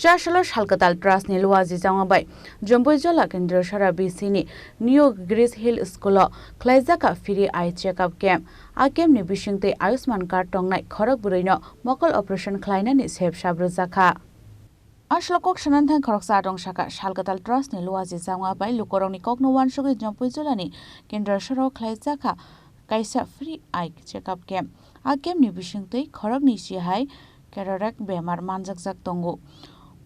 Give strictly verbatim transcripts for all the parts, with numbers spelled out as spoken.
Chasalo Salkatal Trust ni luaji jama bai Jompuijola Kendriya Sara B C ni New Grace Hill School o khlaijak kha free eye check-up camp. A camp ni bisingtwi Ayushman card tongnai khorok bwrwi no mokol operation khlainani sep sap rwjak kha. Aswk kok sanani thang khoroksa adong saka, Salkatal Trust ni luaji jama bai lukurokni kokno uansugwi Jompuijolani Kendriya Sara o khlaijak kha kaisa free eye check-up camp. A camp ni bisingtwi khoroknwi si hai cataract bemar manjakjak tongo.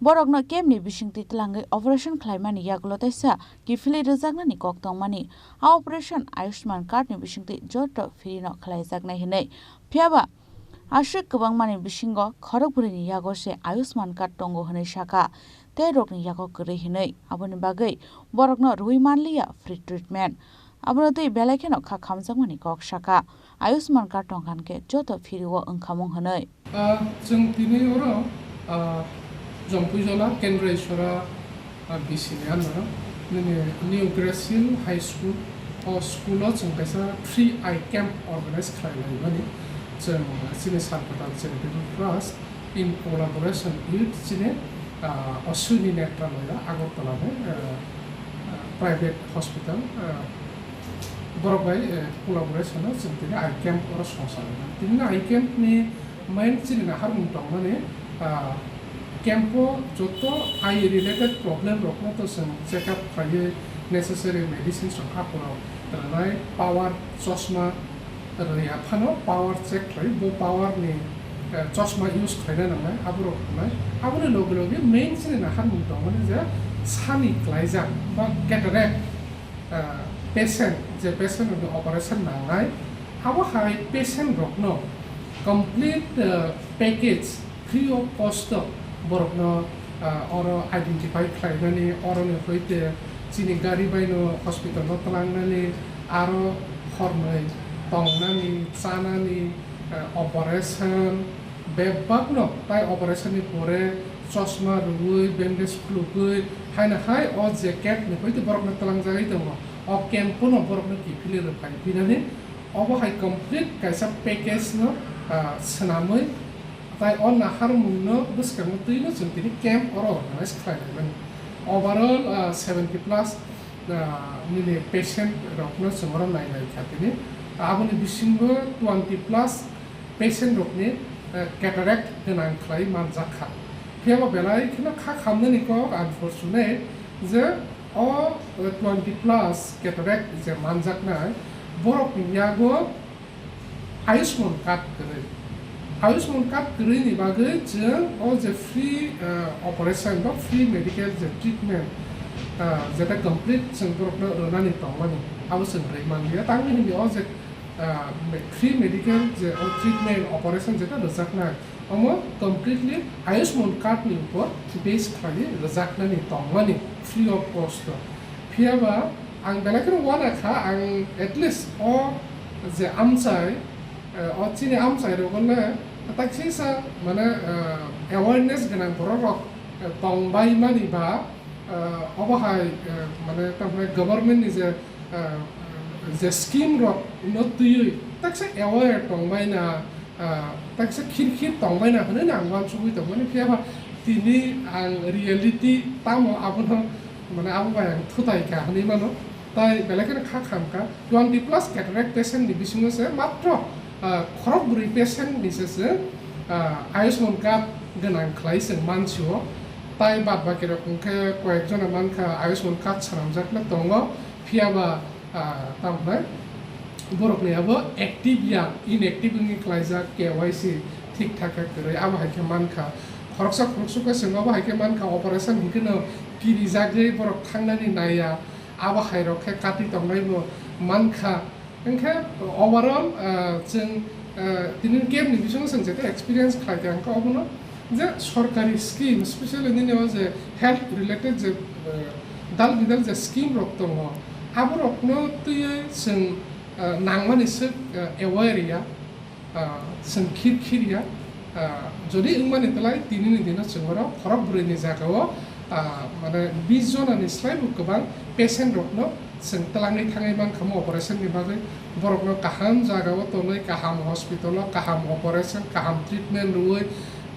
Borokno camp ni bisingtwi twlangwi operation khlaimani yagulo teisa kiphilwi rwjaknani kok tongmani. A operation Ayushman card ni bisingtwi joto free no khlaijaknai hinwi. Phiyaba aswk kwbangmani bisingo khorok bwrwini yago se Ayushman card tongo hinwi sakha, tei rokni yago kwrwi hinwi. Aboni bagwi borokno rwui manliya free treatment. Abono twi belai kheno kha khamjakmani kok sakha, Ayushman card tongkha hinkhe joto free o wngkhamung hinwi. Ah, chwng tini oro, ah, Jompuijola Kendra Iswara, ah, B C ni under o nini New Grace Hill High School, o school o chwng kaisa free eye camp organize khlai laimani. Chwng chini Sarkatal Charitable Trust in collaboration with chini, ah, Ashwini Netralaya Agartala ni, ah, ah, private hospital, ah, borok bai, eh, collaboration o chwng tini eye camp oro songsa laimani. Tini eye camp ni main chini naharmung tongmani, ah, camp o joto eye related problem rokno to chwng check up khlaiwi necessary medicines rok aphuru rwnai, power chosma rwya phano power check khlai, bo power ni, eh, chosma use khlaina nangnai, aborok rwnai. Aboni loge loge main chini naharmung tongmani je sani klaijak ba cataract, ah, patient, je patient rokni operation nangnai, abo hai patient rokno complete, ah, package free of cost o borokno, ah, oro identify khlainani, oroni hoite chini gari baino hospital o twlangnani, aro hornwi tongnani, chanani, ah, operation, bebakno tai operation ni pore chosma rwui, bandage khulugwi, haino hai o jacket ni hoite borokno twlangjagwi tongo. O camp no borokno kiphilwi rwphai phinani, obo hai complete kaisa package no, ah, swnamwi, tai o naharmung no bwskango twi no chwng tini camp oro organize khlai laimani. Overall, ah, seventy plus, ah, nini patient rok no chwng oro nai lai kha tini. Aboni bisingo twenty plus patient rokni, eh, cataract gwnang khlai manjak kha. Phiya ba belai kheno kha khamnani kok unfortunate je o, eh, twenty plus cataract je manjaknai borokni yago Ayushman card kwrwi. Ayushman card kwrwini bagwi chwng o je free, eh, operation ba free medical je treatment, eh, jeta complete chwng borokno rwnani tongmani abo chwng rwi manliya. Tamni hwnwi o je ah, me-, free medical je o treatment, operation jeta rwjaknai, omo completely Ayushman card ni upor base khlaiwi rwjaknani tongmani free of cost o. Phiya ba ang belai kheno uana kha, ang at least o je amchai, eh, o chini amchai rogo le taksisa mane, eh, awareness gwnang borok rok, eh, tongbai mani ba, eh, obo hai, eh, mane tamni government ni je ah, je scheme rok no twiwi taksa aware tongbaina, ah, taksa khir khir tongbaina hwnwi ang uansugwi tongmani, phiya ba tini ang reality tamo abono, mane, abo bai ang thutai kha hwnwi mano. Tai belai kheno kha kham kha, twenty plus cataract patient ni bisingo se matro, ah, khorok bwrwi patient ni se se, ah, Ayushman card gwnang khlai se mansio. Tai bad baki rok hwnkhe koyek jona mankha Ayushman card swnamjakna tongo. Phiya ba, ah, tamo hwnai borokni abo active ya inactive wngwi klaijak, K Y C thik thak khe kwrwi, abo hai khe mankha. Khoroksa khoroksa khe chwng abo hai khe mankha, operation hinkhe no kirijagwi borok thangnani naiya, abo hai rok khe katwi tongnai bo mankha. Hwnkhe overall, ah, chwng, ah, tini camp ni bisingo chwng jeta experience khlai kha, hwnkhe obono je sorkari scheme, specially nini o je health related je, ah, dal bidal je scheme rok tongo, aborokno twiwi chwng, ah, nangmani swk, ah, aware ya, ah, chwng khir khir ya. Ah, jodi wngmani twlai tinini dino chwng oro khorok bwrwini jagao, ah, mane bis jonani slaibo kwbang patient rokno chwng twlangwi thangwi mankha operation ni bagwi. Borokno kaham jagao tonwi, kaham hospital o kaham operation, kaham treatment rwui,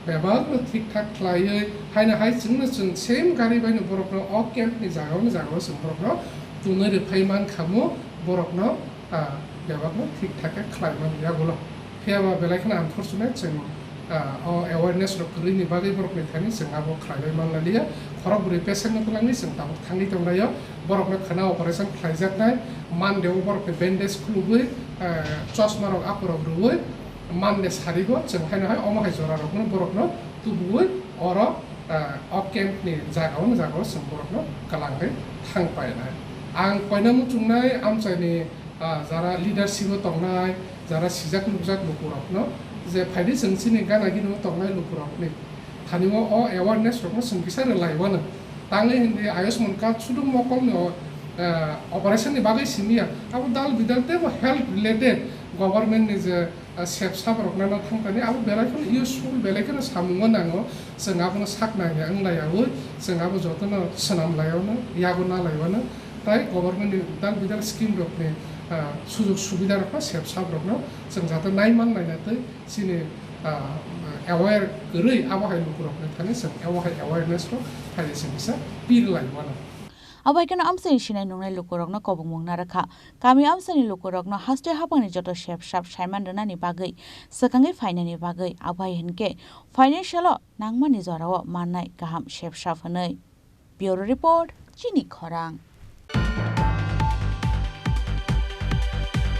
Bebakno thik thak khlaiwi haino hai chwngno chwng same gari baino borokno o camp ni jagao ni jagao chwng borokno tunwi rwphai man khamu borokno, ah, bebakno thik thak khe khlai man yagulo. Phiya ba belai kheno unfortunate chwng, ah, o awareness rok kwrwini bagwi borokni thani chwng abo khlaiwi man liya. Khorok bwrwi patient no twlangwi chwng tabuk thangwi tonglaio. Borokno khwna operation khlaijaknai, mande o borokni bandage khulugwi, ah, chosma rok aporok rwui, mande sarigo chwng haino hai omo hai jora rokno borokno tubuwi oro, ah, o camp ni jagao ni jagao chwng borokno kwlangwi thang painai. Ang koina muchungnai amchaini, ah, jara leadership o tongnai, jara sijak nukjak lukurokno je phaidi chwng chini gana gini o tongnai lukurokni thani o, o awareness rokno chwng kisa rwlaiwano. Tangwi hindi Ayushman card sudu mokolni o, ah, operation ni bagwi simiya. Abo dal bidal teibo health related government ni je ah, sep sap rok nana thang tani abo belai kheno useful, belai kheno samungo nango. Chwng abono sak nangya wng laiyaui chwng abo jotono swnam laiyaono, yago na laiwano. Tai government ni dal bidal scheme rokni, ah, sujog subida rokno sep sap rokno chwng jate naiman naina tei chini, ah, aware kwrwi abo hai lukurokni thani chwng abo hai awareness rok phaidi se bisa pir laiwano. Abo hai kheno amchaini sinai nungnai lukurokno kobongmung narwkha. Kami amchaini lukurokno haste haphangni joto sep sap saiman rwnani bagwi swkangwi phainani bagwi, abo hai hinkhe financial-o nangmani jorao mannai kaham sep sap hwnwi. Bureau Report, Chini Khorang.